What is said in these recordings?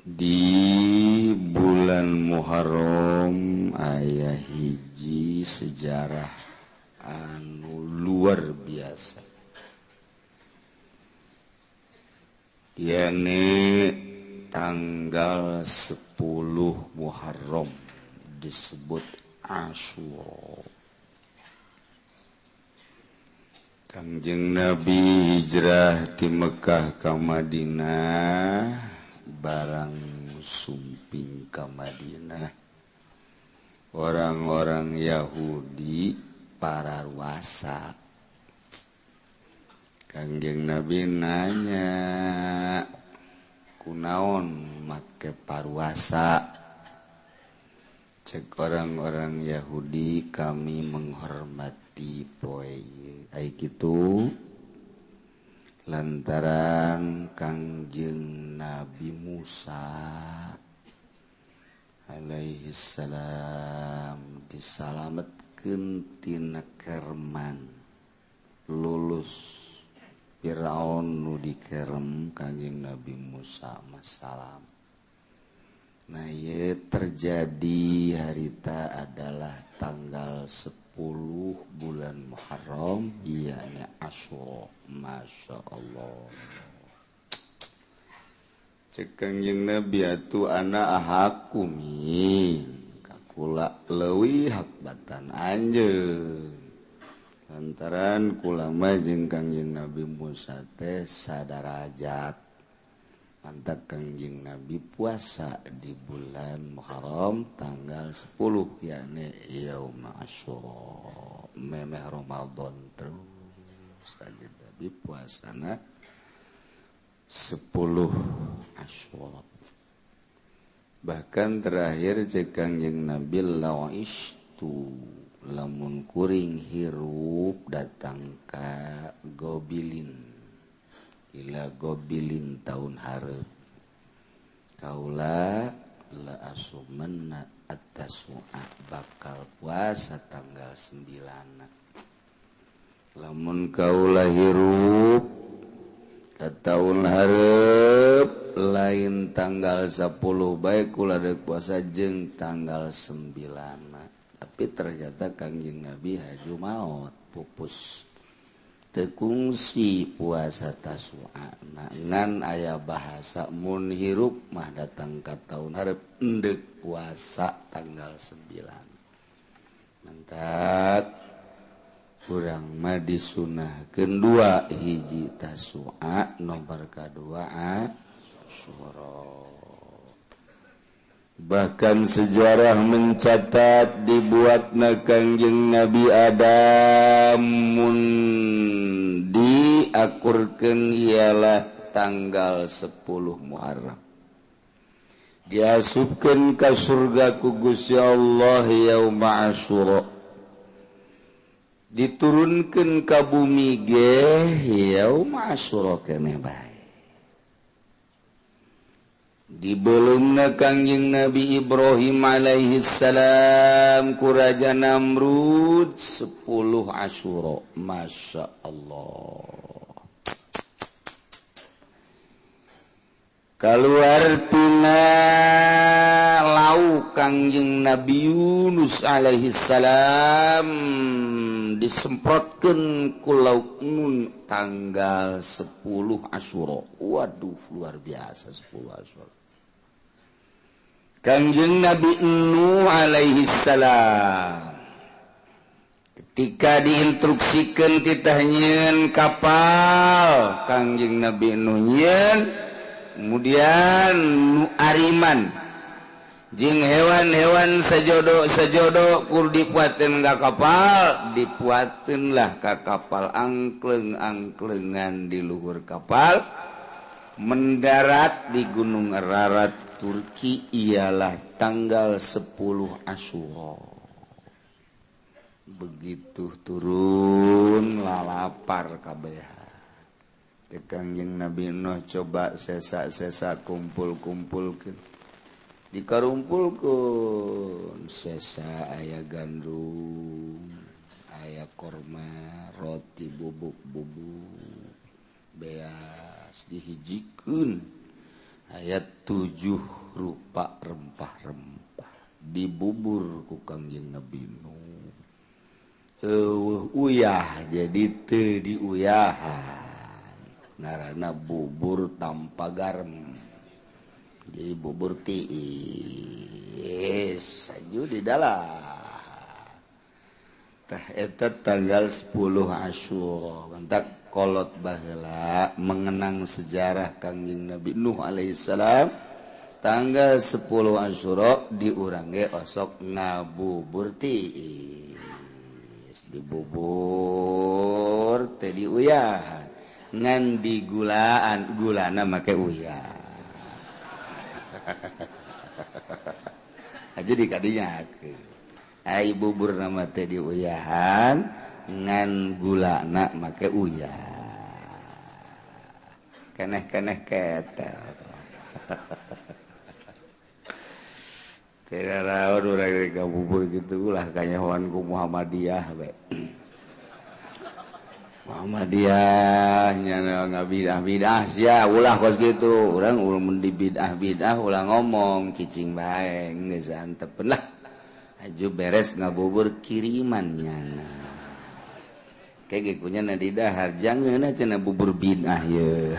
Di bulan Muharram aya hiji sejarah anu luar biasa, yakni tanggal 10 Muharram disebut Asyura. Kangjeng Nabi hijrah ti Mekah ka Madinah, barang sumping ka Madinah orang-orang Yahudi pararuasa. Kangjeng Nabi nanya, kunaon make paruasa? Cek orang-orang Yahudi, kami menghormati poe ai kitu lantaran Kangjeng Nabi Musa alaihi salam disalametkeun tina kerman, lulus Firaun nu dikerem Kangjeng Nabi Musa masalam. Nah, ieu terjadi harita adalah tanggal 10 bulan Muharram, yakni Asyura. Masya Allah. Cek Kangjeng Nabi atuh ana ahakumin, kakula leuwih hak batan anjeun. Lantaran kula mah jeung Kangjeng Nabi Musa teh sadarajat. Mantap Kangjeng Nabi puasa di bulan Muharram tanggal 10 yakni Yaum Asyura, memeh Ramadan terus Kangjeng Nabi puasana 10 Asyura. Bahkan terakhir cek Kangjeng Nabi la'istu, lamun kuring hirup datang ka Gobilin, ila gobilin tahun hareup, kaula la asumanna at-tasu'a, bakal puasa tanggal 9. Lamun kaula hirup ka tahun hareup lain tanggal 10 bae kula deuk puasa jeung tanggal 9. Tapi ternyata Kangjeng Nabi haju maot pupus, tekungsi puasa Tasu'a. Ngan aya bahasa mun hirup mah datang ka tahun hareup endek puasa tanggal 9. Mantap kurang mah disunahkeun dua hiji Tasu'a, nomor kadua Asyura. Bahkan sejarah mencatat dibuatna Kangjeng Nabi Adam mun diakurkeun ialah tanggal 10 Muharram. Diasupkeun ka surga ku Gusti Allah yauma Asyura. Diturunkeun ka bumi ge yauma Asyura keneh bae. Dibelumna Kangjeng Nabi Ibrahim alaihi salam ku Raja Namrud 10 Asyura. Masya Allah. Kaluar tina lauk Kangjeng Nabi Yunus alaihi salam disemprotkeun ku lauk nun tanggal 10 Asyura. Waduh, luar biasa 10 Asyura. Kangjeng Nabi Nuh alaihi salam ketika diinstruksikan titah nyieun kapal, Kangjeng Nabi Nuh nyieun, kemudian nu ariman jeung hewan-hewan sejodo-sejodo kur dipuateun ka kapal, dipuateun lah ka kapal, angkleng-angklengan di luhur kapal, mendarat di Gunung Ararat Turki ialah tanggal 10 Asyura. Begitu turun lalapar kabeh. Kangjeng Nabi Nuh coba sesa-sesa kumpul-kumpulkeun. Dikarumpulkeun sesa aya gandum, aya korma, roti bubuk-bubuk, beas dihijikeun. Aya 7 rupa rempah-rempah dibubur ku Kangjeng Nabi Nuh. Eueuh uyah jadi teu diuyahan. Ngaranna bubur tanpa garam. Jadi bubur tiis aju di dalam. Tah eta tanggal 10 Asyura. Mantak kolot baheula mengenang sejarah Kangjeng Nabi Nuh alaihissalam tanggal 10 Asyura di urang ge osok ngabubur tiis dibubur teh diuyahan ngan digulaan gulana make uyah aja di kadinya ai bubur nama teh diuyahan ngan gulana make uyah keneh-keneh ketel tidak rawan urang ngabubur gitu lah kanyahoan ku Muhammadiyah we. Muhammadiyah nya ngabidah-bidah sia ulah kos kitu urang mun di bidah-bidah ulah ngomong cicing bae geus antepeun lah aju beres ngabubur kiriman nyana kayak kunya na di dahar jangan cenah bubur bidah ye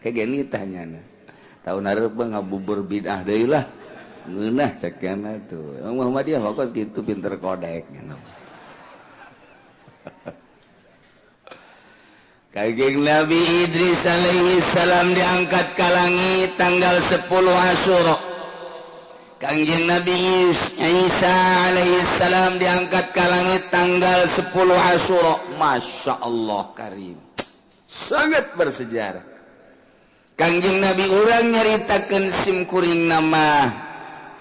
kayak gini tanyana tahun hareup ngabubur bidah deui lah ngeunah cekna tuh Muhammadiyah kos kitu pinter kodek Kangjeng Nabi Idris alaihi salam diangkat ke langit tanggal 10 Asyura. Kangjeng Nabi Isa alaihi salam diangkat ke langit tanggal 10 Asyura. Masya Allah karim, sangat bersejarah. Kangjeng Nabi urang nyaritakeun simkuring nama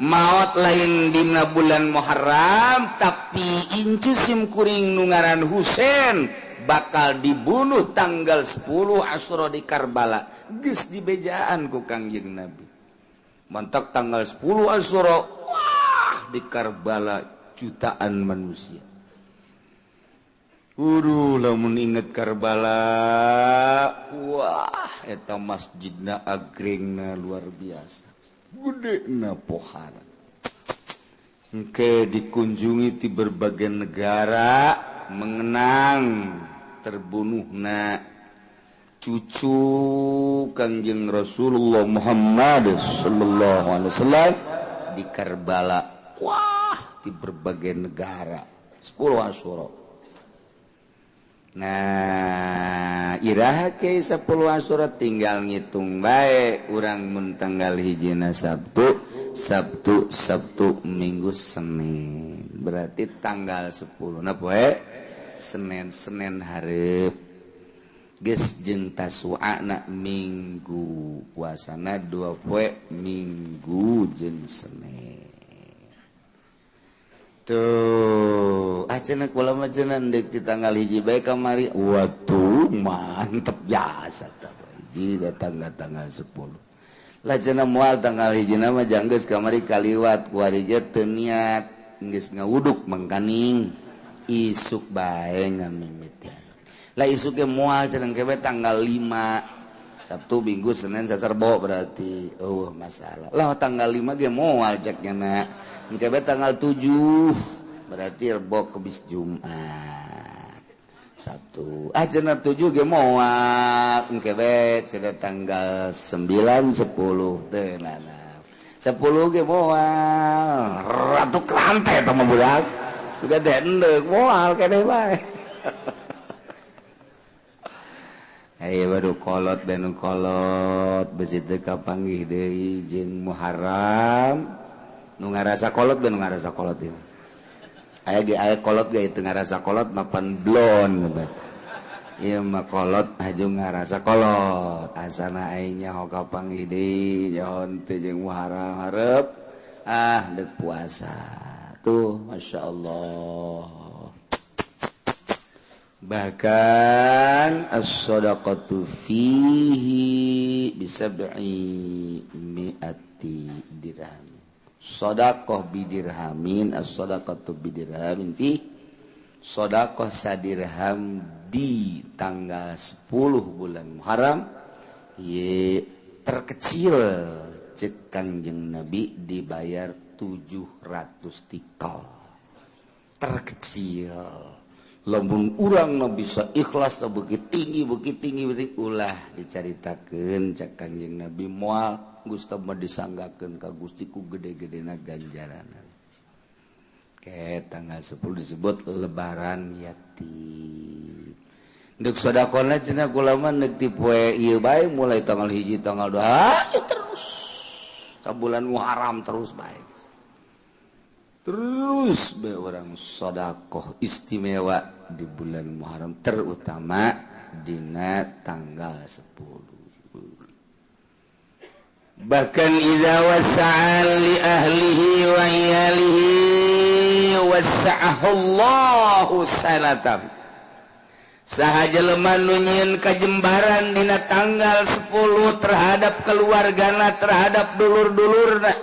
maot lain dina bulan Muharram, tapi incu simkuring nu ngaran Husain bakal dibunuh tanggal 10 Asyura di Karbala. Geus dibejaan ku Kangjeng Nabi. Mantak tanggal 10 Asyura, wah di Karbala jutaan manusia. Uduh lamun inget Karbala, wah eta masjidna agringna luar biasa. Gedena pohara. Engke dikunjungi di berbagai negara mengenang terbunuhna cucu Kangjeng Rasulullah Muhammad sallallahu alaihi wasallam di Karbala. Wah, di berbagai negara 10 Asyura. Nah, iraha ke 10 Asyura tinggal ngitung bae urang mun tanggal hijina Sabtu, Sabtu, Sabtu, Minggu, Senin. Berarti tanggal 10 na poe Senin, Senin hareup. Geus jeung Tasu'ana Minggu, puasana 2 poe Minggu jeung Senin. Tuh, cenah kula mah cenah deuk di tanggal hiji bae kamari. Waduh, mantep jasa tah. Hiji datang ka tanggal 10. Lah cenah moal tanggal hiji mah janggeus kamari kaliwat kuari ge teu niat geus ngawuduk mangkaning isuk bae ngamimiti. Lah isuk ge moal cenah ke tanggal 5. Sabtu, Minggu, Senin, Selasa, Rebo berarti. Oh, masalah. Lah tanggal 5 ge moal cek nya. Engke tanggal 7 berarti Rebo Kemis Jumat. Sabtu. Ah cenah 7 ge moal. Engke bae cenah tanggal 9 10 teu nana. 10 ge moal. Ratu kerante eta mah budak. Sudah teh endek moal keneh bae. Ayo baru kolot dan kolot besi teu kapanggih deui jeung Muharram. Nu ngarasa kolot dan ngarasa kolot ieu. Aya ge aya kolot ge teu ngarasa kolot mapan blon Ieu mah kolot aju ngarasa kolot. Asana aing nyaho kapanggih deui nyaho teu jeung Muharram hareup ah deuk puasa. Tuh masyaallah. Bahkan as-shadaqatu fihi bisab'i mi'ati dirham. Shadaqah bidirhamin, as-shadaqatu bidirhamin fi shadaqah sadirham di tanggal 10 bulan Muharram ye Terkecil cek Kangjeng Nabi dibayar 700 tikal. Terkecil. Lamun urang na bisa ikhlas na begitu tinggi begitu tinggi begitu ulah dicaritakeun cek Kangjeng Nabi moal Gusti mah disanggakeun ka Gusti ku gede-gedena ganjaran. Ke tanggal 10 disebut lebaran yatim. Ndek sedekahna cenah kula mah neuk ti poe ieu bae mulai tanggal 1 tanggal 2 terus sabulan Muharram terus bae. Terus bae orang sedekah istimewa di bulan Muharram terutama dina tanggal 10. Bahkan idza wasa'a li ahlihi wa iyalihi wasa'ahu Allahu sanatan. Saha jelema nu nyieun kajembaran dina tanggal 10 terhadap keluargana, terhadap dulur-dulurna.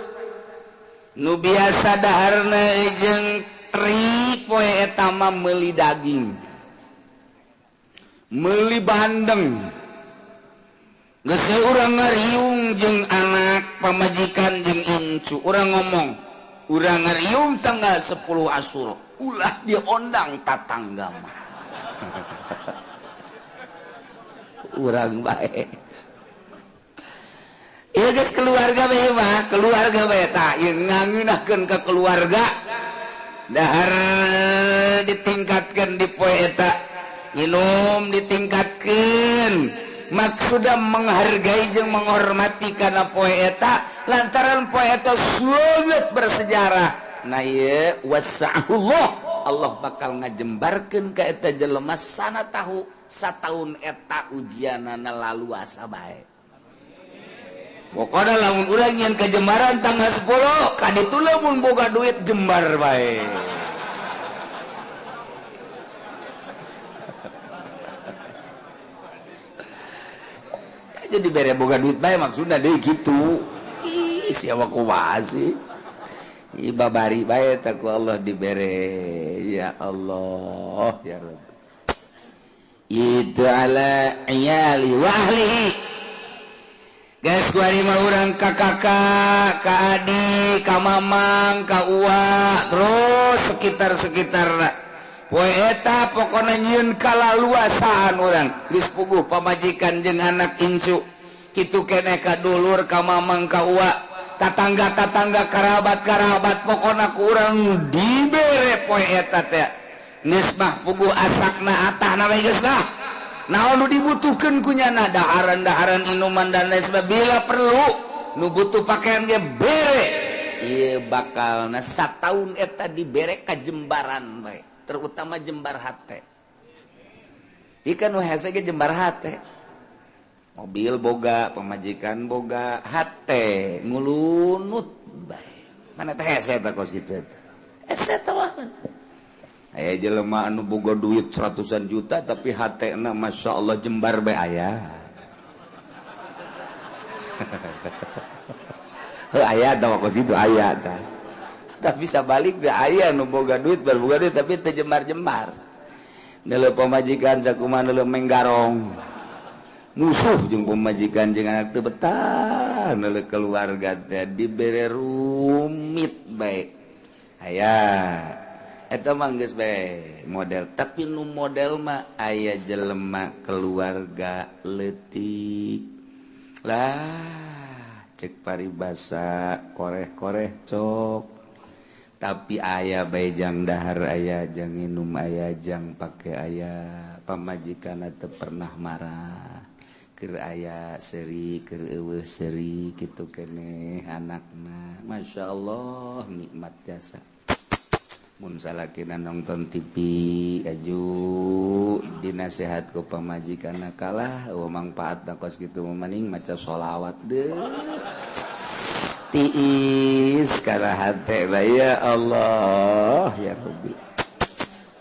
Nu biasa daharna jeung teri poe eta mah meuli daging, meuli bandeng. Geus urang ngariung jeung anak pamajikan jeung incu, urang ngomong, urang ngariung tanggal 10 Asyura, ulah diondang tatangga mah. Urang bae. Ieu geus keluarga bae mah, keluarga bae tah ieu ngangeunahkeun ka keluarga. Dahar ditingkatkeun di poe eta, minum ditingkatkeun. Maksudna menghargai jeung menghormati kana poe eta lantaran poe eta sangat bersejarah. Nah ieu wasa'ahullah, Allah bakal ngajembarkeun ka eta jelema sana tahu sataun eta ujianana laluasa bae. Pokona lamun urang nyeun kajembaran tanggal 10 ka ditu lamun boga duit jembar bae. Jadi bere boga duit bae maksudna deui kitu. Ih siapa kumaha sih? Ih babari bae teh ku Allah dibere. Ya Allah ya Rabb. Itu ala iyali wa ahlihi. Geus kuari mah urang ka kakak, ka adik, ka mamang, ka uwa, terus sekitar-sekitarna. Poe eta pokona nyieun kalaluasaan urang geus puguh pamajikan jeung anak incu kitu keneh ka dulur ka mamang ka uwa tatangga-tatangga karabat-karabat pokona ku urang dibere poe eta teh geus mah puguh asakna atahna we geus lah naon nu dibutuhkeun ku nyana daharan-daharan inuman dan lain sebagainya bila perlu nu butuh pakaian ge bere ieu bakalna sataun eta dibere kajembaran bae terutama jembar hate. Ikan nu hese ge jembar hate. Mobil boga, pamajikan boga, hate ngulunut bae. Mana teh hese teh kos kitu eta. Hese teh mah. Aya jelema anu boga duit ratusan juta tapi hatena Masya Allah jembar bae aya. Heuh aya tah kos kitu aya tah. Tapi sabalik da aya nu boga duit boga duit tapi teu jembar-jembar. Neuleuh pamajikan sakumaha neuleuh menggarong. Musuh jeung pamajikan jeung anak teu betah neuleuh keluarga teh dibere rumit bae. Aya eta mah geus bae model, tapi nu model mah aya jelema keluarga leutik. Lah cek paribasa koreh-koreh cok. Tapi ayah bae jang dahar ayah jang minum ayah jang pake ayah pamajikan teu pernah marah keur aya seuri keur eueuh seuri kitu keneh anakna Masya Allah nikmat jasa mun salakina nonton TV aju dinasehat ku pamajikanna kalah eueuh mangpaatna kos kitu mah maca sholawat deuh tiis karena hati ya Allah ya Rabbi.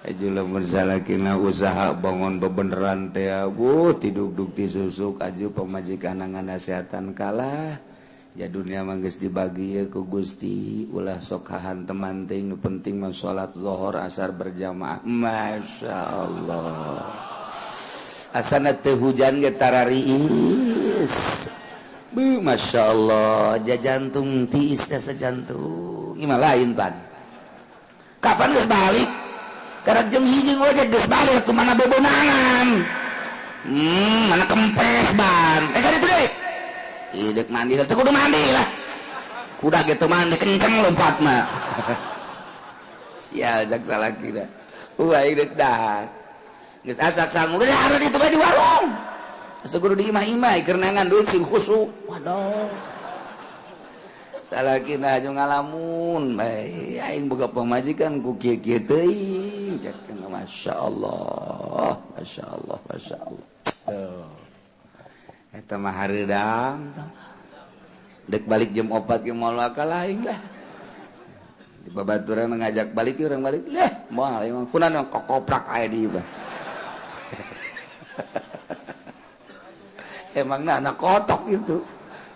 Aju lamun salakina usaha bangun bebeneran teh abuh tiduk-duk tisusuk aju pamajikan nganasehatan kalah ya dunia mah geus dibagi ye ku Gusti ulah sok hahanteman teh nu penting mah salat zuhur asar berjamaah Masya Allah asana teu hujan ge tarariis. Bu, Masya Allah, jantung tiis teh sejantung. Imah lain pan. Kapan geus balik? Karek jam 1 ngojek geus balik ke mana bebonangan. Mana kempes ban. Kan itu deh. Ih, dek mandi, teu kudu mandi lah. Kuda gitu mandi kenceng lompatna. Sial jak salaki dah. Aing dek dah. Geus asak sangu geus hareup itu bae di warung. Asa kudu di imah-imah keur neangan duit sing khusyuk. Waduh. Salaki na aju ngalamun bae aing boga pamajikan ku kieu-kieu teuing. Cek masyaallah, masyaallah, masyaallah. Tuh. Eta mah hareudang. Dek balik jam 4 ge moal akal aing lah. Di babaturan ngajak balik urang balik lah, moal aing mah kunaon kokoprak aya di ieu. Emangna anak kotok itu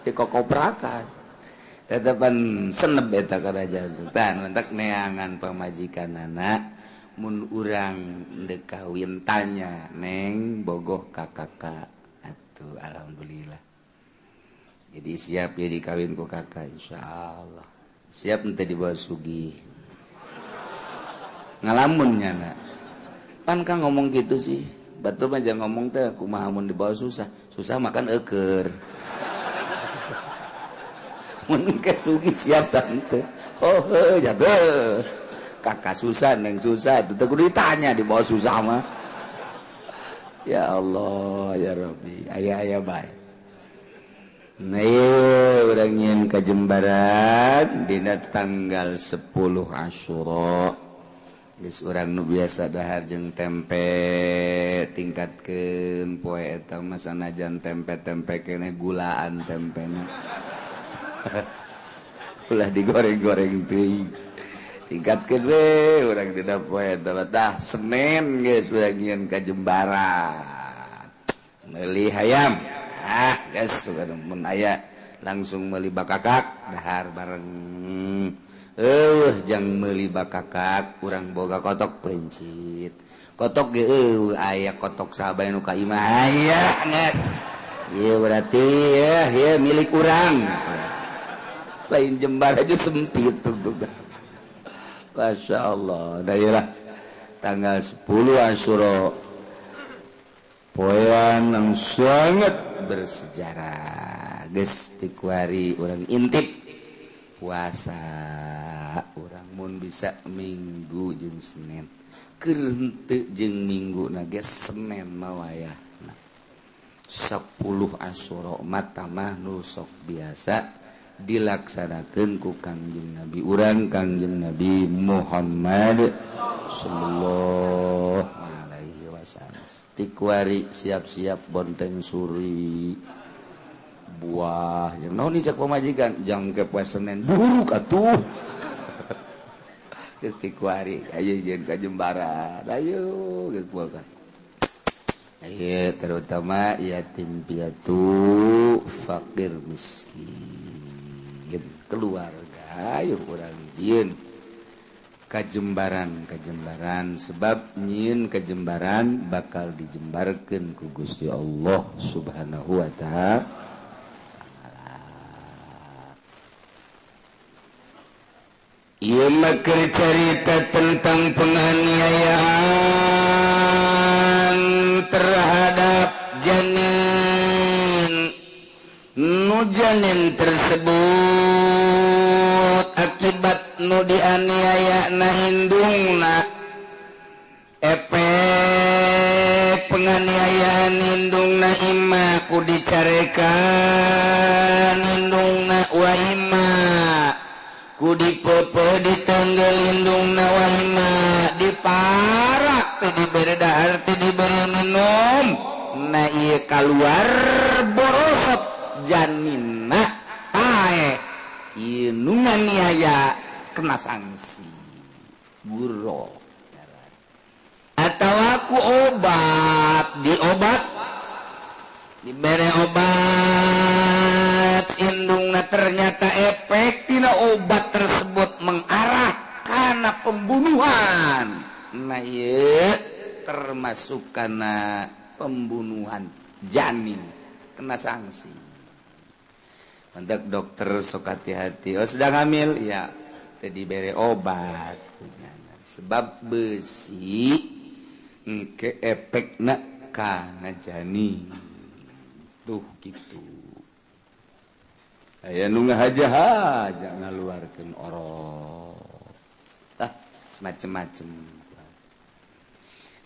dikokoprakan. Tetepan seneb eta kana jantung. Tan mentak neangan pamajikan anak mun urang deuk kawin tanya neng bogoh ka kakak. Atuh alhamdulillah. Jadi siap ya dikawin ku kakak insyaallah. Siap ente dibawa sugih. Ngalamun nya na. Pan kang ngomong gitu sih. Batu mah jangan ngomong teh kumaha mun dibawa susah. Susah makan eueur. Mun ke sugih siap tante. Oh heuh jatuh. Kakak susah neng susah itu teh kudu ditanya dibawa susah mah. Ya Allah ya Rabbi. Aya-aya bae. Nah, urang nyieun kajembaran dina tanggal 10 Asyura. Geus urang nu biasa dahar jeung tempe tingkatkeun poe eta mah sanajan tempe-tempe keneh gulaan tempena. Ulah digoreng-goreng teuing. Tingkatkeun we urang dina poe eta tah Senin geus urang nyieun kajembaran. Meuli hayam. Ah, geus mun aya langsung meuli bakakak dahar bareng. Jang meuli bakakak urang boga kotok pencit. Kotok ge eueuh aya kotok sahabat nu ka imah aya geus. Ieu berarti ya ieu milik urang. Lain jembar aja sempit tuh. Masya Allah. Daerah tanggal 10 Asyura poean yang sangat bersejarah. Geus tikuari urang intip puasa urang mun bisa minggu jeung Senin. Keur henteu jeung minggu na ge Senin mah wayahna. 10 Asyura mah nu sok biasa dilaksanakeun ku Kangjeng Nabi urang Kangjeng Nabi Muhammad sallallahu alaihi wasallam. Tikuari siap-siap bonteng suri buah yang naon cak pamajikan jang ke poe Senin buruk atuh. Geus tikuari ayo jeung ka Jembaran ayo geus puasa. Ayo terutama yatim piatu fakir miskin keluarga ayo urang jieun kajembaran sebab nyieun kajembaran bakal dijembarkeun ku Gusti Allah Subhanahu wa ta'ala. Ieu mah keur carita tentang penganiayaan terhadap janin. Nu janin tersebut akibat nu dianiaya na indungna, efek penganiayaan indungna imah ku dicarekan indungna wa imah ku dipepe ditanggel indungna wa imah diparak teu dibere dahar teu dibere minum na ieu kaluar borosot janinna pae ieu nu nganiaya kena sanksi guro atau aku obat diobat dibere obat indungna ternyata efek tina obat tersebut mengarah kana pembunuhan. Nah ieu termasuk kana pembunuhan janin kena sanksi. Mantap dokter sok hati-hati. Oh, sedang hamil ya, teu dibere obat. Sebab besi engke efekna kana janin. Tuh gitu. Aya nu ngahaja-haja ngaluarkeun orok. Ah, semacam-macam.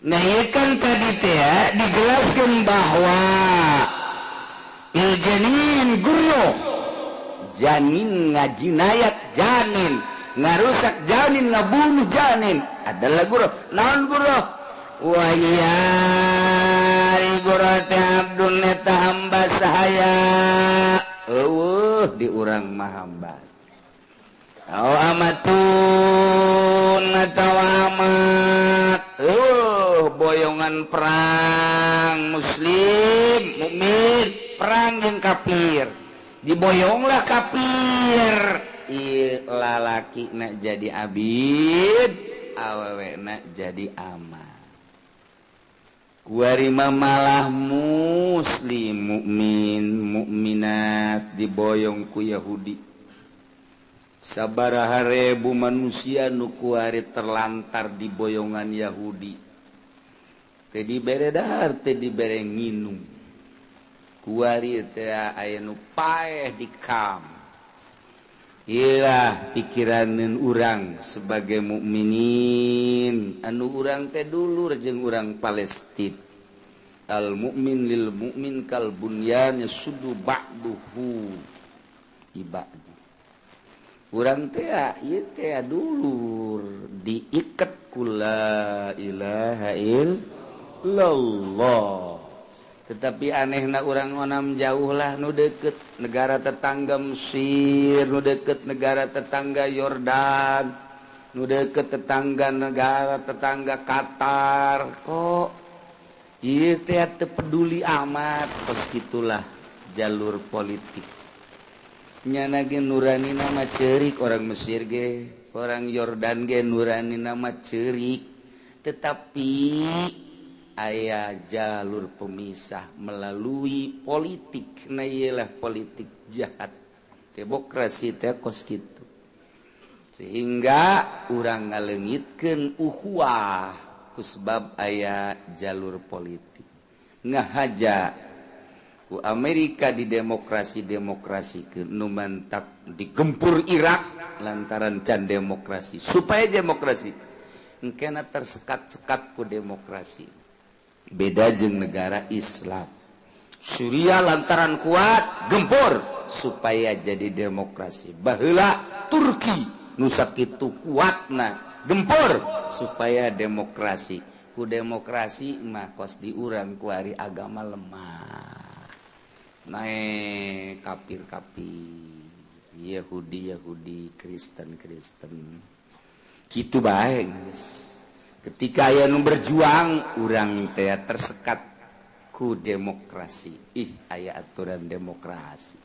Nah, ieu kan tadi teh ya, dijelaskan bahwa il janin gurro, janin ngajinayat, janin ngarusak, janin ngabunuh janin adalah gurro. Naon gurro? Wa hiya gurro teh abdun eta hamba sahaya. Eueuh di urang mah hamba. Au amatun atawa amat. Eueuh boyongan perang muslim mukmin perang jeung kafir. Diboyonglah kafir. Ieu lalaki na jadi abid, awewe na jadi amat. Kuari malah muslim mukmin mukminat diboyong ku Yahudi. Sabaraha ribu manusia nu kuari terlantar di boyongan Yahudi. Teu dibere dahar, teu dibere nginum. Kuari teh aya nu paeh di kam. Iyalah pikiraneun urang sebagai mukminin, anu urang teh dulur jeung urang Palestina. Al mukmin lil mukmin kal bunyan yasuddu ba'duhu ibadi. Urang teh ieu teh dulur diiket ku la ilaha illallah. Tetapi anehna urang onam jauh lah, nu deket negara tetangga Mesir, nu deket negara tetangga Yordan, nu deket tetangga negara tetangga Qatar, kok ieu teh teu peduli amat. Kos kitulah jalur politik. Nyana ge nurani nama ceurik orang Mesir ge, orang Yordan ge nurani nama ceurik, tetapi aya jalur pemisah melalui politik. Nah iyalah politik jahat demokrasi teh kos kitu, sehingga urang ngaleungitkeun ukhuwah kusebab aya jalur politik. Ngahaja ku Amerika di demokrasi-demokrasikeun nu mantak digempur Irak lantaran can demokrasi, supaya demokrasi engkena tersekat-sekat ku demokrasi. Beda jeung negara Islam. Suriah lantaran kuat gempur supaya jadi demokrasi. Baheula Turki nu sakitu kuatna gempur supaya demokrasi. Ku demokrasi mah kos di urang kuari agama lemah. Naik kafir-kafir, Yahudi-Yahudi, Kristen-Kristen. Kitu bae geus. Ketika aya nu berjuang urang teh tersekat ku demokrasi. Ih, aya aturan demokrasi.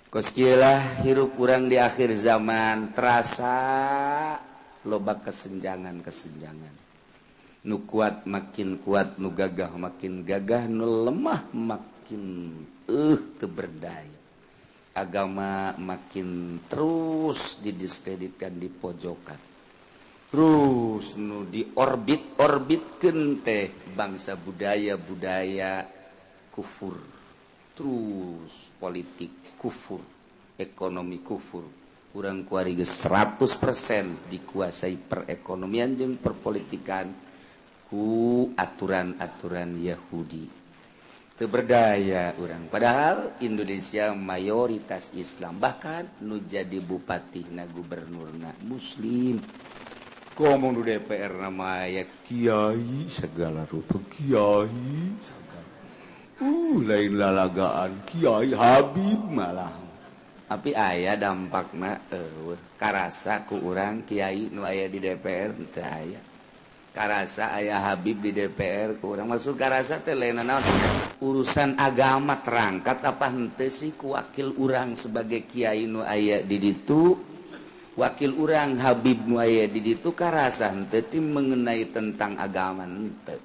Kos kieu lah hirup urang di akhir zaman terasa loba kesenjangan-kesenjangan. Nu kuat makin kuat, nu gagah makin gagah, nu lemah makin teu berdaya. Agama makin terus didiskreditkan, dipojokan. Terus nu diorbit-orbitkeun teh bangsa budaya-budaya kufur. Terus politik kufur, ekonomi kufur. Urang kuari geus 100% dikuasai perekonomian jeung perpolitikan ku aturan-aturan Yahudi. Teu berdaya urang. Padahal Indonesia mayoritas Islam, bahkan nu jadi bupati na gubernurna muslim. Ngomong di DPR nama ya kiai segala rupa, kiai segala. Lain lalagaan kiai Habib malah. Tapi aya dampakna karasa ku urang kiai nu aya di DPR teu aya. Karasa aya Habib di DPR ku urang, maksud karasa teh lain naon, urusan agama terangkat apa henteu sih ku wakil urang sebagai kiai nu aya di ditu, wakil urang Habib nu aya di ditu karasa henteu ti mengenai tentang agama henteu.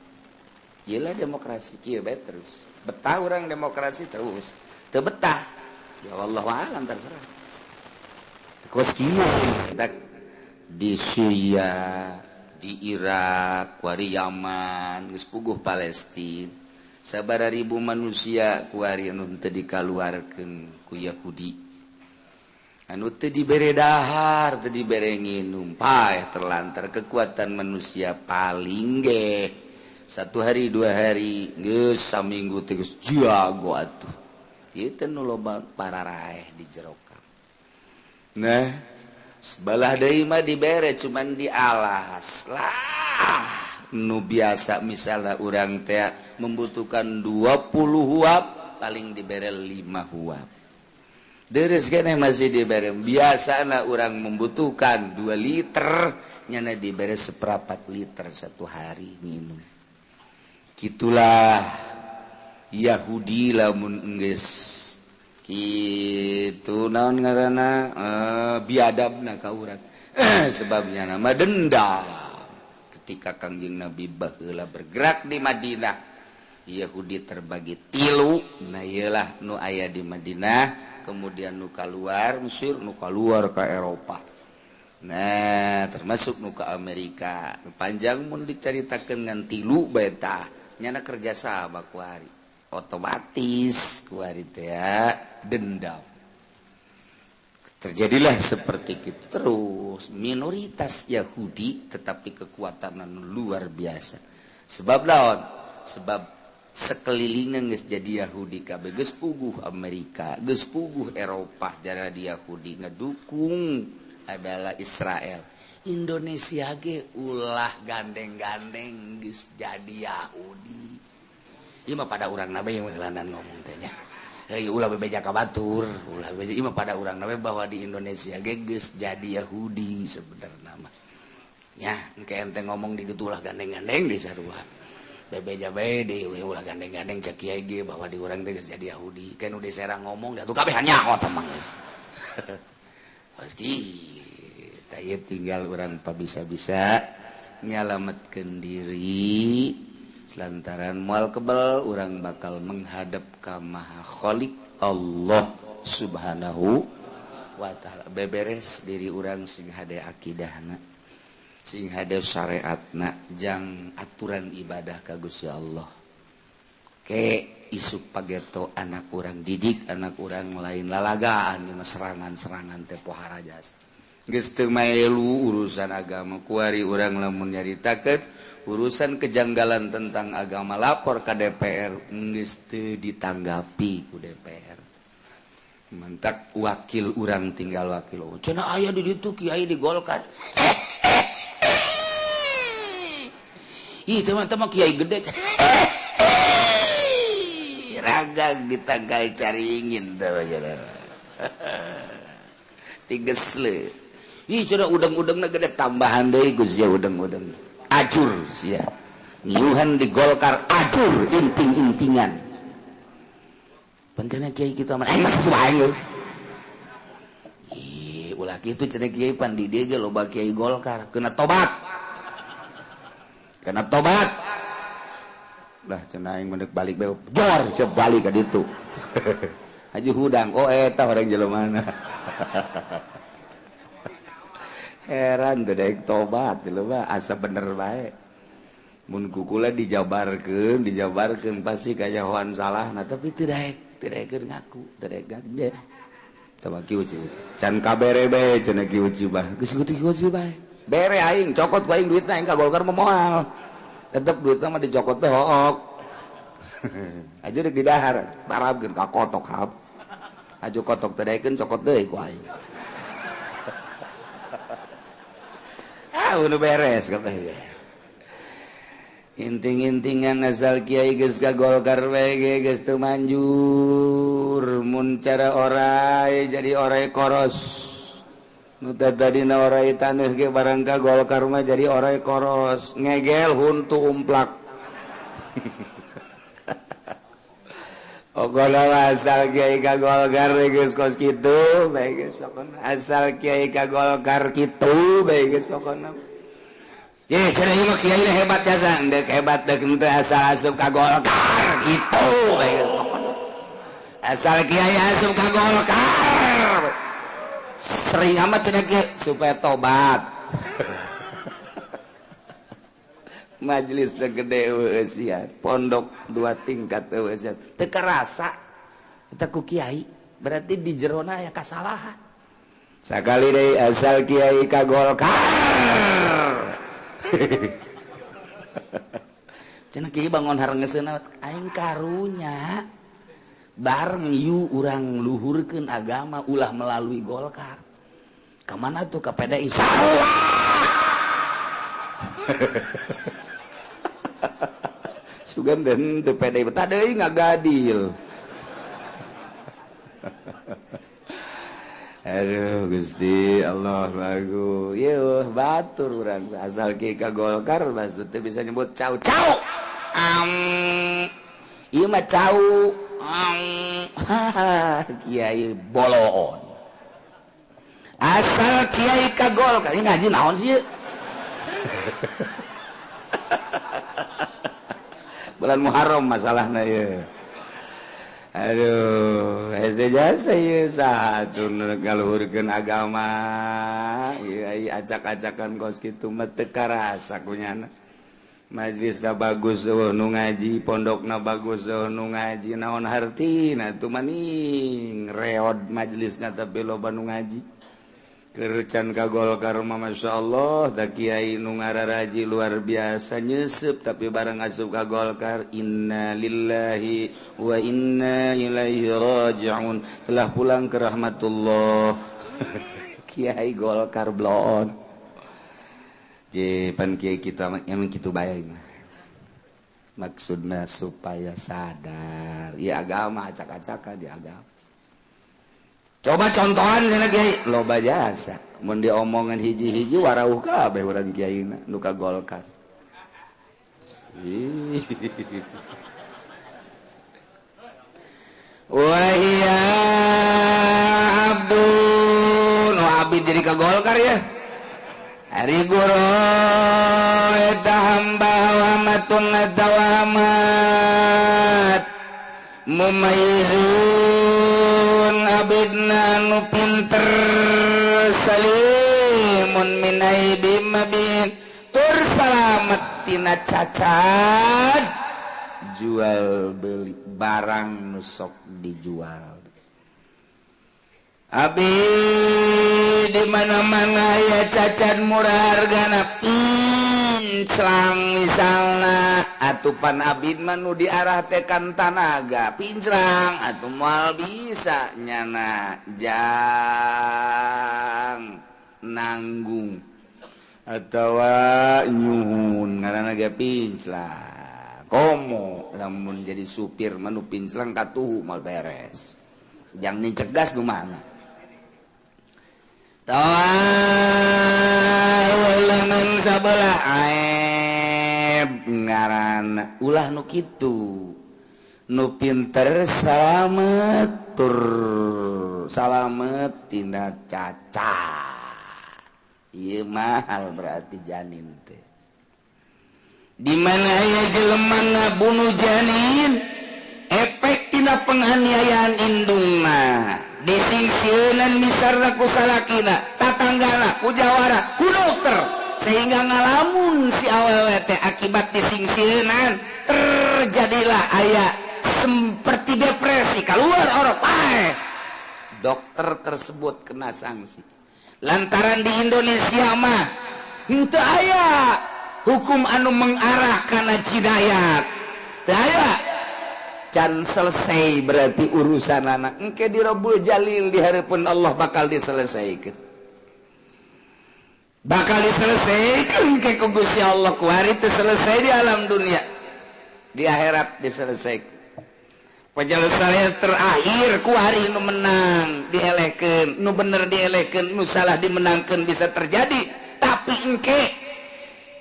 Iyalah demokrasi kieu bae terus. Betah urang demokrasi terus. Teu betah. Ya wallahu a'lam, terserah. Kos kieu di Syria, di Irak, kuari Yaman, geus puguh Palestina. Sabaraha ribu manusia kuari anu teu dikaluarkeun ku Yahudi. Anu teu dibere dahar, teu dibere nginum, paeh terlantar kekuatan manusia paling ge. 1 hari 2 hari geus saminggu teh geus jago atuh. Ieu teh nu loba pararaeh di jero. Nah, sebelah deui mah dibere cuman dialas lah. Nu biasa misalnya urang teh membutuhkan 20 huap, paling dibere 5 huap. Deres keneh masih dibere. Biasana urang membutuhkan 2 liter, nyana dibere 1/4 liter satu hari minum. Gitulah Yahudi lamun enggeus itu naon ngaranna biadabna ka urang. Sebabnya nama dendam. Ketika Kangjeng Nabi baheula bergerak di Madinah, Yahudi terbagi 3. Nah ieulah nu aya di Madinah, kemudian nu kaluar Mesir, nu kaluar ka Eropa. Nah termasuk nu ka Amerika. Panjang mun dicaritakeun ngan 3 bae tah, nyana kerja sama ku hari. Otomatis kuari teh dendam. Terjadilah seperti itu terus minoritas Yahudi tetapi kekuatan luar biasa. Sebab lawan, sebab sekelilingnya geus jadi Yahudi kabeh, geus puguh Amerika, geus puguh Eropa jara di Yahudi ngedukung adalah Israel. Indonesia ge ulah gandeng-gandeng geus jadi Yahudi. Ieu mah pada urang nabe yang ngelanan ngomong teh nya. Heuy ulah bebeja ka batur, ulah bebeja ieu mah pada urang nabe bahwa di Indonesia ge geus jadi Yahudi sebenarna mah. Nya, engke ente ngomong di ditu ulah gandeng-gandeng di sarua. Bebeja bae deui ulah gandeng-gandeng cek kiai ge bahwa di urang teh geus jadi Yahudi. Kan nu di Serang ngomong da tuh kabeh nyaho tah mah geus. Pasti tah ieu tinggal urang pabisa-bisa nyalametkeun diri. Lantaran mual kebal urang bakal menghadap ka Maha Khalik Allah Subhanahu wa ta'ala. Beberes diri urang sing hade akidahna, sing hade syariatna, jang aturan ibadah ka Gusti Allah. Ke isuk pageto anak urang didik anak urang lain lalagaan di serangan-serangan teh pohara jas. Geus teu maelu urusan agama kuari urang lamun nyaritakeun urusan kejanggalan tentang agama lapor ke DPR geus teu ditanggapi ku DPR. Mentak wakil urang tinggal wakil. Cenah aya di ditu kiai di Golkar. Ih teman-teman kiai gede. Ragang ditanggal caringin teh tigesle. Ih cenah udeng-udengna gede tambahan deui Gus ya udeng-udeng. Acur sia. Ngiuhan di Golkar acur inting-intingan. Pancana kiai kitu aman aing mah aing geus. Ih ulah kitu cenah kiai pan di dieu ge loba kiai Golkar kena tobat. Kena tobat. Lah cenah aing mendek balik bae jor siap balik ka ditu. Haji hudang oh eta orang jelema. Heran teu daek tobat jelema asa bener bae. Mun kukula dijabarkeun, dijabarkeun pasti kayahoan salahna tapi teu daek, teu daekeun ngaku, teu daek gaje. Tah kieu can kabere bae cenah kieu bah. Geus kieu bae. Bere aing cokot ku aing duitna aing ka Golkar mah moal. Tetep duitna mah dicokot teh hook. Aja rek didahar, parabkeun ka kotok hap. Aju kotok teu daekeun cokot deui ku aing. Ah, udah beres kabeh. Inting-intingan asal kiai geus ka Golkar bae ge geus teu manjur. Mun cara orai jadi orai koros. Nu tadina orai taneuh ge barang ka Golkar mah jadi orai koros. Ngegel huntu umplak. Ogola asal kiai ka Golkar geus kos kitu bae geus pokona. Asal kiai ka Golkar kitu bae geus pokona. Ye cenah ieu mah kiai hebat jasa, deuk hebat deuk henteu asal asup ka Golkar kitu bae geus pokona. Asal kiai asup ka Golkar. Sering amat cenah kiai supaya tobat. Majelis gede eueuh, pondok dua tingkat eueuh. Teu karasa eta ku kiai, berarti di jerona aya kasalahan. Sakali deui asal kiai ka Golkar. Cenah kiai bangun harengeseuna aing karunya. Bareng yu urang luhurkeun agama ulah melalui Golkar. Ka mana tuh ka PDI? Salah. Sugan den teu PDI betah deui ngagadil. Aduh Gusti Allah lagu. Yeuh batur urang asal kieu ka Golkar maksud teu bisa nyebut cau cau. Ieu mah cau. Kiai bolon. Asal kiai ka Golkar ngaji naon sih? Bulan Muharram masalahna ieu. Aduh, hese jasa ieu saha atuh nu ngaluhurkeun agama. Ieu acak-acakan kos kitu mah teu karasa kunyana. Majelisna bagus eueuh nu ngaji, pondokna bagus eueuh nu ngaji, naon hartina atuh maning reod majelisna tapi loba nu ngaji. Kercan ka Golkar mah masyaallah da kiai nu ngararaji luar biasa nyeuseub tapi bareng asup ka Golkar inna lillahi wa inna ilaihi rajiun telah pulang ke rahmatullah. Kiai Golkar blon. Je pan kiai kita emang kitu bae maksudna supaya sadar ya agama acak-acakan di agama. Coba contohan cenah kiai loba jasa mun diomongan hiji-hiji warauh kabeh urang kiaina nu ka Golkar. Wa iya abdun wa abid jadi ka Golkar ya. Ari guru eta hamba wa matun tawamat mumayyizun abidna nu pinter salimun minai bimabin tur salamet tina cacat jual beli barang nu sok dijual. Abi di mana-mana ya cacat murah hargana pinclang misalna atupan abid mah nu diarah teh kan tanaga pinclang atuh moal bisa nyana jang nanggung atawa nyuhun ngaranna ge pinclang komo lamun jadi supir mah nu pinclang katuhu moal beres jang nincek gas nu mana tawalengan sabelah aib ngaran ulah nu kitu nu pinter salamet tur salamet tina cacat ieu mahal berarti janin teh di mana aya jelema ngabunuh janin efek tina penganiayaan indungna disingsieunan misarna ku salakina tatanggana ku jawara ku dokter sehingga ngalamun si awewe teh akibat disingsieunan terjadilah aya seperti depresi keluar orok pae dokter tersebut kena sanksi lantaran di Indonesia mah henteu aya hukum anu mengarah kana jinayat teu aya can selesai berarti urusan anak engke di Rabbul Jalil di hadapan Allah bakal diselesaikan bakal diselesaikan engke ku Gusti Allah kuari teu selesai di alam dunia di akhirat diselesaikan penyelesaian terakhir kuari nu menang dielehkeun nu bener dielehkeun nu salah dimenangkeun bisa terjadi tapi engke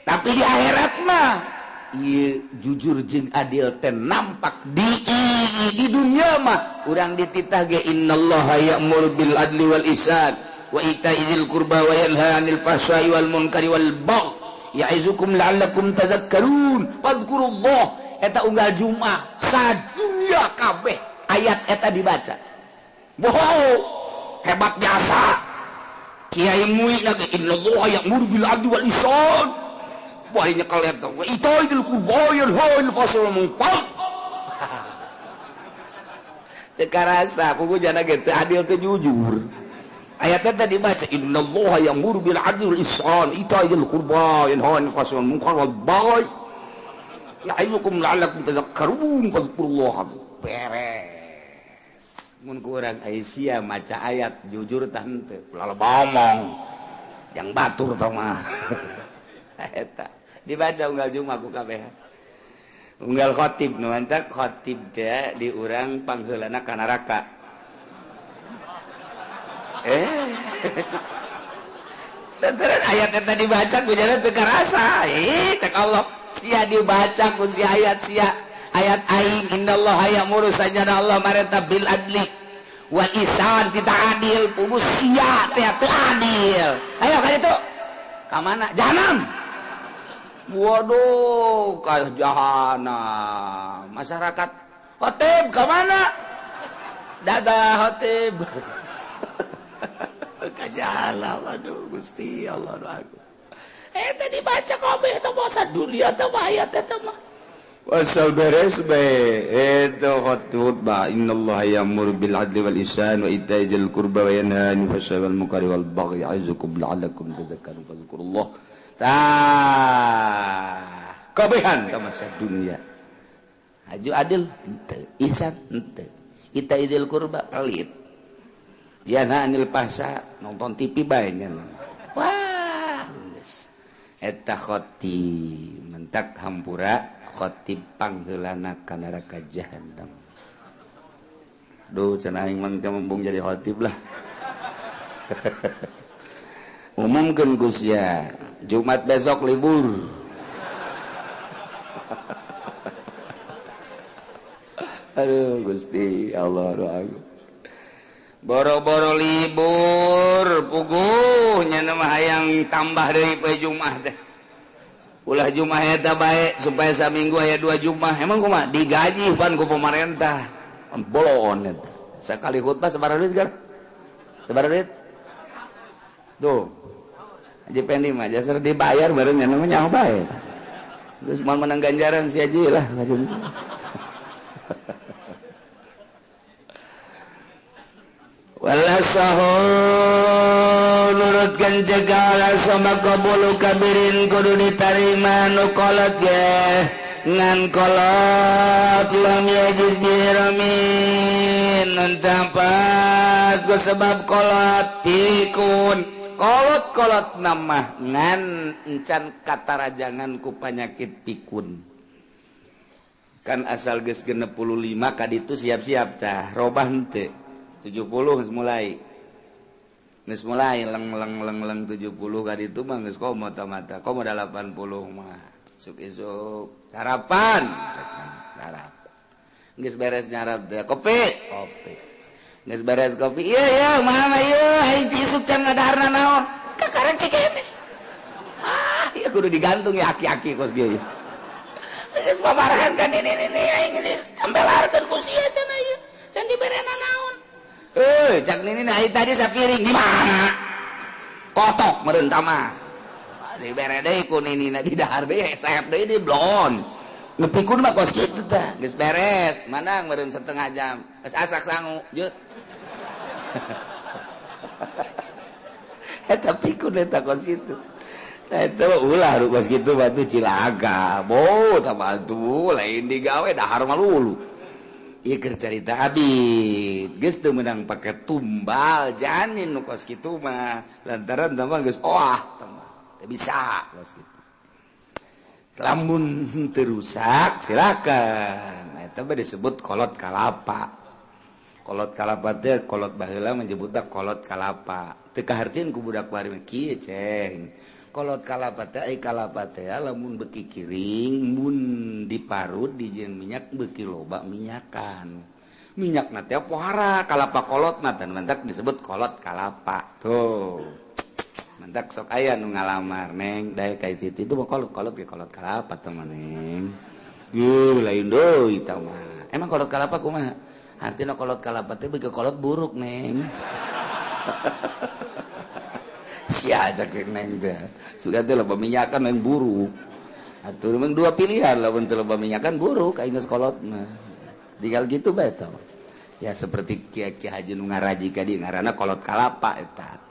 tapi di akhirat mah ieu jujur jeung adil teh nampak di dunia mah urang dititah ge innallaha ya'muru bil adli wal ihsan wa ita'i dzil qurba wa yanha 'anil fahsya'i wal munkari wal baghi ya'izukum la'allakum tadhakkarun fadhkurullah eta unggal Jumat sadunya kabeh Ayat eta dibaca. Wow, hebat jasa. Kiai MUI lagi innallaha ya'muru bil 'adli wal ihsan. Wah nyekel eta. Wa ita'i dzil qurba yanha 'anil fahsya'i wal munkar. Teu karasa kugu jana ge teu adil teu jujur. Ayatnya tadi dibaca innallaha ya'muru bil 'adli wal ihsan ita'i dzil qurba yanha 'anil fahsya'i wal munkar wal baghi ya'idukum la'allakum tadhakkarun fadhkurullah. Beres. Mun ku urang Aisyah maca ayat jujur tah henteu ulah ngomong yang batur tah mah. Eta dibaca unggal Jumat ku kabeh. Unggal khatib nu mantak khatib teh di urang pangheulana ka neraka. Lantaran ayat eta dibaca ku jana teu karasa. Cek Allah sia dibaca ku si ayat sia ayat aing innallaha ya'muru sajana Allah marenta bil adli wal ihsan tidak adil pugu sia teh teu adil. Ayo ka ditu. Ka mana? Jahanam. Waduh, ka jahanam. Masyarakat khotib ka mana? Dadah khotib. Ka jahanam. Aduh Gusti Allah aku. Eta dibaca kabeh teh masa dunia teh ayat eta mah. Wasal beres bae eta khutbah innallaha ya'muru bil 'adli wal ihsan wa ita'i dzil qurba wa yanha 'anil fahsya'i wal munkari wal baghi ya'izukum la'allakum tadhakkarun fadhkurullah. Tah kabehan ka masa dunia. Haju adil henteu, ihsan henteu, ita'i dzil qurba pelit. Yanha 'anil fahsya nonton TV bae nya. Wah, geus. Eta khotib mentak hampura khotib pangheulana ka neraka jahanam. Duh cenah aing mah teu embung jadi khotib lah. Umumkeun ku sia Jumat besok libur. Aduh Gusti Allah doaku. Boro-boro libur puguh nya mah hayang tambah deui poe Jumat teh. Ulah Jumat eta bae supaya saminggu aya 2 Jumat. Emang kumaha digaji pan ku pemerintah. Bolon eta. Sakali khutbah sabaraha duit gar? Sabaraha duit? Tuh. Haji Pendi mah jasar dibayar bareng nya mah nyaho bae. Geus moal menang ganjaran si haji lah. Wala sahu nurutkeun cegah sama qabulu kabirin kudu ditarima nu kolot ge ngan kolot lam yajiz biramin nuntampat ku sebab kolot pikun kolot-kolot namah ngan encan katarajangan ku panyakit pikun kan asal geus 65 kaditu siap-siap tah robah henteu 70 geus mulai. Geus mulai leng leng leng leng 70 kaditu mah geus komo mata komo 80 mah. Isuk isuk sarapan. Sarap. Geus beres nyarap teh kopi, kopi. Geus beres kopi. Ieu ieu mama ieu aing ti isuk can ngadaharna naon. Kakaran cikene. Ah, ieu kudu digantung ya aki-aki kos kieu. Geus paparahan kan ini aing geus tambelarkeun ku sia cenah ieu. Can diberena naon. Cak nini nah tadi sapiring di mana? Kotok meureun mah. Dibere deui ku nini na di dahar deui hesep deui di blon. Nepikun mah kos kitu tah. Geus beres, manang meureun setengah jam. Geus asak sangu, jeut. Eta pikun eta kos kitu. Eta ulah kos kitu batu cilaka. Bo tah batu lain digawe dahar mah lulu. Ieu keur carita abid geus teu meunang pake tumbal janin nu kos kitu mah lantaran tah mah geus oah tah mah teu bisa kos kitu lamun teu rusak silakan eta mah disebut kolot kalapa. Kolot kalapa teh kolot baheula menyebutna kolot kalapa teu kahartieun ku budak kuari mah kieu ceng kolot kalapa teh ai kalapa teh lamun beuki kiring mun diparut dijieun minyak beuki loba minyakan minyakna teh pohara kalapa kolot mah tan mantak disebut kolot kalapa tuh mantak sok aya nu ngalamar neng dae ka itu itu mah kolot kolot ge kolot kalapa teh mah neng yeuh lain deui tah mah emang kolot kalapa kumaha Artina kolot kalapa teh beuki kolot buruk neng. Sia cek neng teh. Suka teh loba minyakan yang buruk. Atuh memang dua pilihan lamun teu loba minyakan buruk aing geus kolot mah. Tinggal gitu bae tah. Ya seperti kiai haji nu ngaraji ka dieu ngaranna kolot kalapa eta.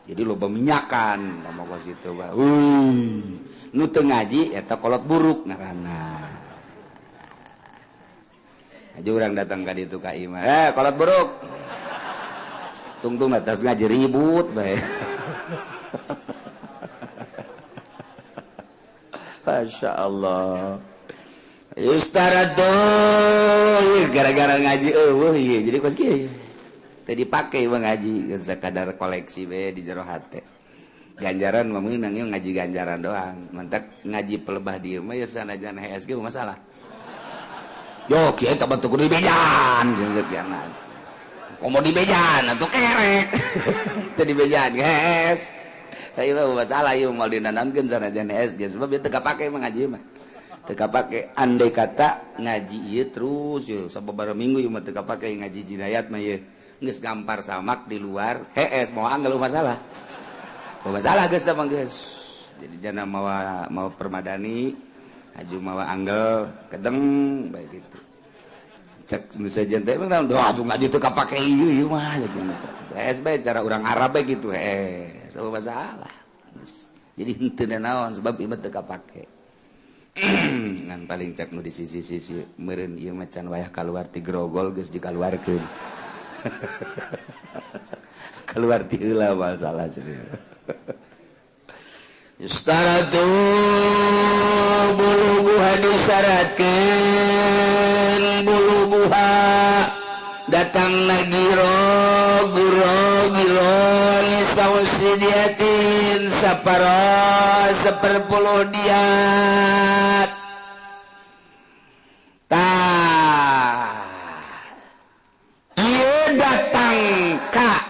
Jadi loba minyakan lama kos kitu bae. Nu teu ngaji eta kolot buruk ngaranna. Aja urang datang ka ditu ka imah. Kolot buruk. Tungtung atas ngaji ribut bae. Masya Allah. Yustarado gara-gara ngaji eueuh ieu jadi kos kieu. Teu dipake mah ngaji sakadar koleksi bae di jero hate. Ganjaran mah meunang ieu ngaji ganjaran doang. Mantak ngaji pelebah dieu mah ya sanajan HSG masalah. Yo kieu teh bentuk kudu dibejan jeung kieu. Komo dibejan atuh kerek. Teu dibejan geus. Ieu mah masalah ieu moal dinanamkeun sanajan HSG sebab ieu teu kapake mah ngaji mah. Teu kapake andai kata ngaji ieu terus ieu sababaraha minggu ieu mah teu kapake ngaji jinayat mah ieu. Geus gampar samak di luar hees moal anggal masalah. Moal masalah geus tah mah geus. Jadi jana mawa mawa permadani aju mawa anggel kedeng bae gitu. Cek nu sejen teh mah doa atuh ngaji teu kapake ieu ieu mah gitu. Hees bae cara urang Arab bae gitu hees eueuh masalah. Jadi henteu naon sebab ieu mah teu kapake. Ngan paling cek nu di sisi-sisi meureun ieu mah can wayah kaluar ti grogol geus dikaluarkeun. Keluar ti heula masalah serius. Yustaratu buluguha disyaratkeun buluguha datang nagiro guro giro nisausidiatin saparo seperpuluh diat tah ieu datang ka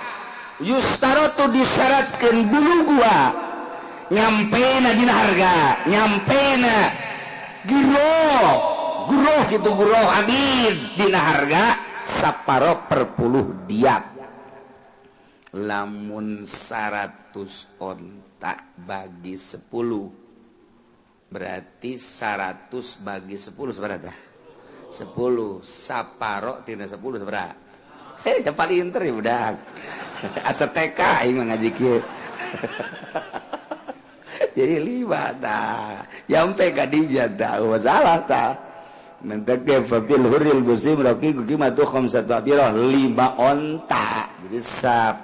yustarotu disyaratkeun buluguha nyampena dina harga nyampena giro guro gitu guro abid dina harga saparo per puluh diat lamun 100 onta bagi 10 berarti 100 bagi 10 seberapa? 10 saparo tina 10 seberapa? Hei siapa pinter ya budak asa TK aing mah ngaji kieu. Jadi 5 tah nyampe ka dinya tah masalah tah mentek ge fil huril musim raqiqu qimatu khamsatu abirah 5 onta jadi sap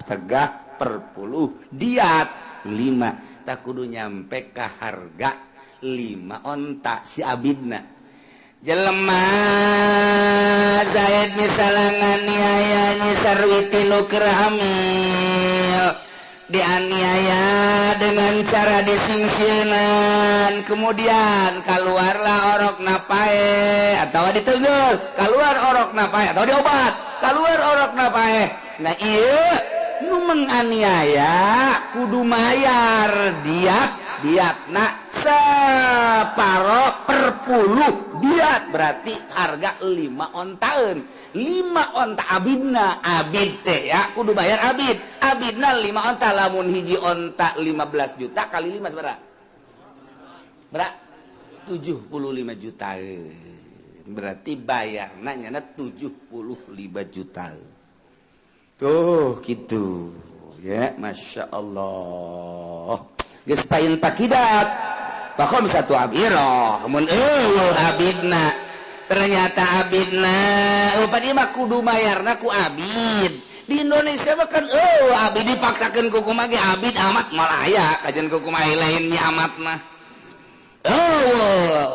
tegah per puluh diat 5 tak kudu nyampe ka harga 5 onta si abidna jelema Zaid misalnya nganiaya Nyi Sarwiti nu keur hamil dianiaya dengan cara disingsieunan kemudian keluarlah orok napae atau ditegur keluar orok napae atau diobat keluar orok napae. Nah ieu nu menganiaya kudu mayar diat diatna separo per puluh diat berarti harga 5 ontaeun 5 onta abidna abid teh ya kudu bayar abid abidna 5 onta lamun hiji onta 15 juta kali 5 sabaraha berapa 75 juta berarti bayarna nyana 75 juta tuh gitu ya Masya Allah geus pain pakidat bakhom satu abirah mun eueuh abidna ternyata abidna eueuh ieu mah kudu mayarna ku abid di Indonesia mah kan eueuh abid dipaksakeun ku kumaha ge abid amat moal aya kajian ku kumaha lain nya amat mah eueuh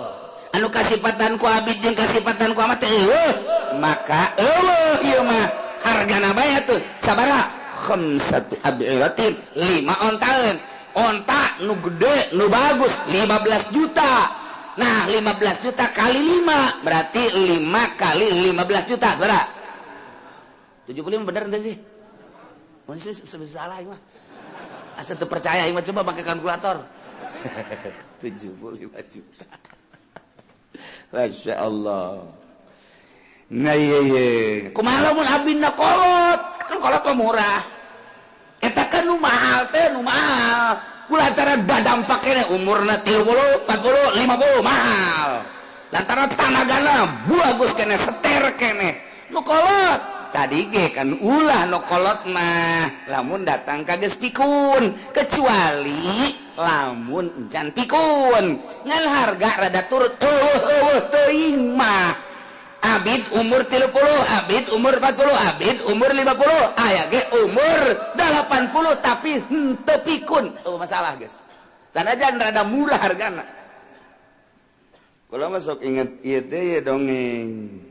anu kasipatan ku abid jeung kasipatan ku amat teh eueuh maka eueuh ieu mah hargana bae atuh sabaraha khamsatu abiratin 5 ontaeun onta nu gede nu bagus 15 juta nah 15 juta kali 5 berarti 5 kali 15 juta saudara 75 bener ente sih masih salah mah asa teu percaya mah coba pakai kalkulator 75 juta Masya Allah. Nah iya iya. Kumaha lamun abina kolot? Kan kolot mah murah. Eta kan nu mahal teh nu mahal. Kulantaran badampak kene umurna 30, 40, 50 mahal. Lantaran tanagana bagus kene seter kene. Nu kolot tadi ge kan ulah nu kolot mah lamun datang ka geus pikun kecuali lamun encan pikun ngan harga rada turut eueuh teuing mah. Abid umur 30, abid umur 40, abid umur 50, aya ge umur 80 tapi henteu pikun. Oh masalah guys. Sanajan rada murah hargana. Kula masuk inget ieu teh ye dongeng.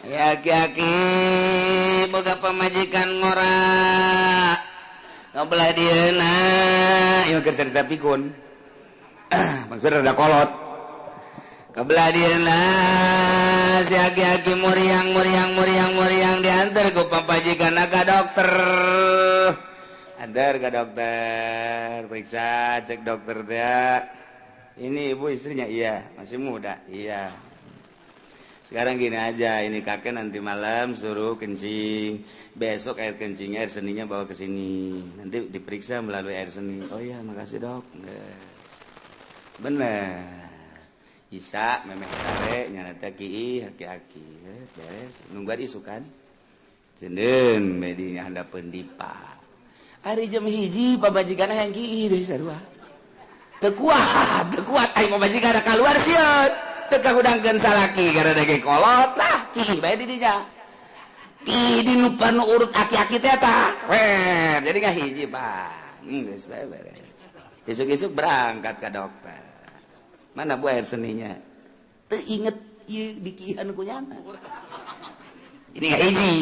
Ya aki-aki boga pamajikan ngora. Ngobelah dieuna, ieu keur cerita pikun. Maksudna rada kolot. Kebelah dieuna si aki-aki muriang muriang muriang muriang diantar ku pamajikan ka dokter. Antar ke dokter, periksa, cek dokter dia. Ini ibu istrinya, iya, masih muda, iya. Sekarang gini aja, ini kakek nanti malam suruh kencing. Besok air kencingnya, air seninya bawa ke sini. Nanti diperiksa melalui air seni. Oh iya, makasih dok. Bener. Isa memeh sare nyana ki aki-aki beres nungguan isukan jendeun medinya handapeun dipa ari jam 1 pamajikanna yang ki deui sarua teu kuat ai pamajikanna kaluar sieun teu kahudangkeun salaki gara ge kolot lah ki bae di dinya ki di nu panu urut aki-aki teh eta we jadi ngahiji Pak geus bae beres isuk-isuk berangkat ka dokter. Mana bu air seninya? Teu inget ieu dikihan ku nyana. Ini nggak hiji.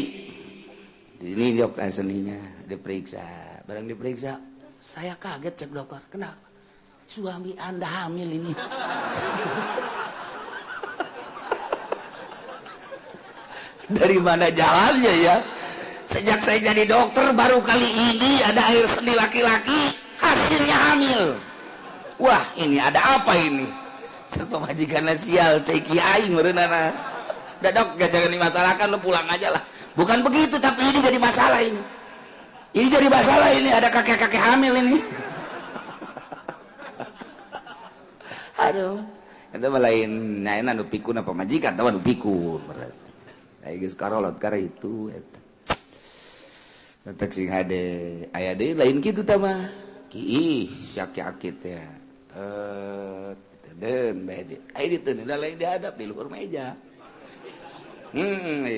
Di sini dok air seninya diperiksa. Barang diperiksa, saya kaget cek dokter. Kenapa? Suami Anda hamil ini. Dari mana jalannya ya? Sejak saya jadi dokter baru kali ini ada air seni laki-laki hasilnya hamil. Wah, ini ada apa ini? Pemajikan sial ceki aing meureunana. Udah dok, gak jangan dimasalahkan, lu pulang aja lah. Bukan begitu, tapi ini jadi masalah ini. Ini jadi masalah ini, ada kakek-kakek hamil ini. Aduh, itu mah lain nyaena nu pikun apa majikan, tahu nu pikun berarti. Ai geus karolot kara itu eta. Tetek sing hade, aya deui lain kitu tah mah. Kiih, si aki-aki teh. Den bae ai diteun lain dihadap di luhur meja.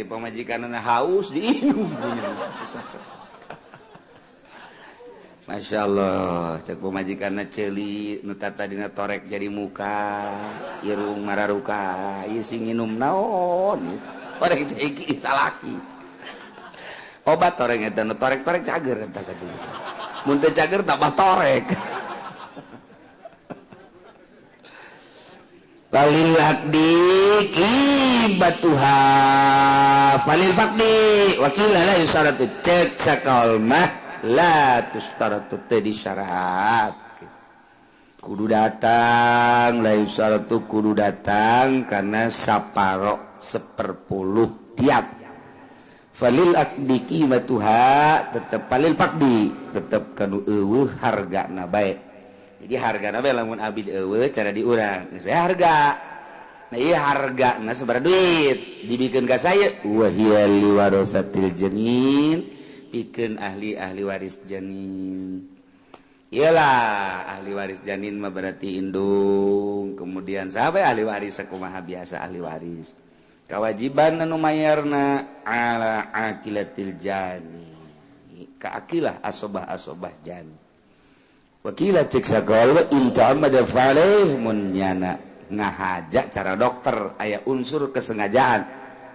Pamajikanna haus diinum punya. Masya Allah, cek pamajikanna ceuli nu tadina torek jadi muka, irung mararuka, ieu sing nginum naon? Torek ceki salaki. Obat torek eta nu torek-torek cager eta katuh. Mun teu cager tambah torek. Falil aqdi qibatuha falil faqdi wakila la yusaratu cek sakal mah la tustaratu teh disyarat kudu datang la yusaratu kudu datang karena saparo 1/10 tiap falil aqdi qibatuha tetep falil faqdi tetep kanu eueuh hargana bae. Jadi harga nabe lamun abid eueuh cara diurang geus harga. Nah ieu hargana sabaraha duit dibikeun ka saya wa hiya liwarasatil janin pikeun ahli-ahli waris janin. Iyalah ahli waris janin mah berarti indung, kemudian saha ahli waris sakumaha biasa ahli waris. Kewajiban anu mayarna ala aqilatil jani. Ka aqilah asobah-asobah jani. Wakila cek sagala inta amada falaih mun nyana ngahaja cara dokter aya unsur kesengajaan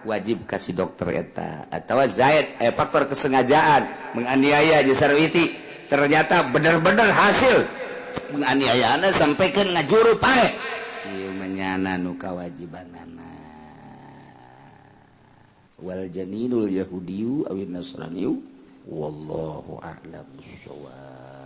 wajib kasih dokter eta atawa zaid aya faktor kesengajaan menganiaya jeung sarwiti ternyata bener-bener hasil penganiayaanna sampaikan ngajuru pae ieu menyana nu kawajibanana wal janinul yahudiyu awin nasraniyu wallahu a'lam bissawab.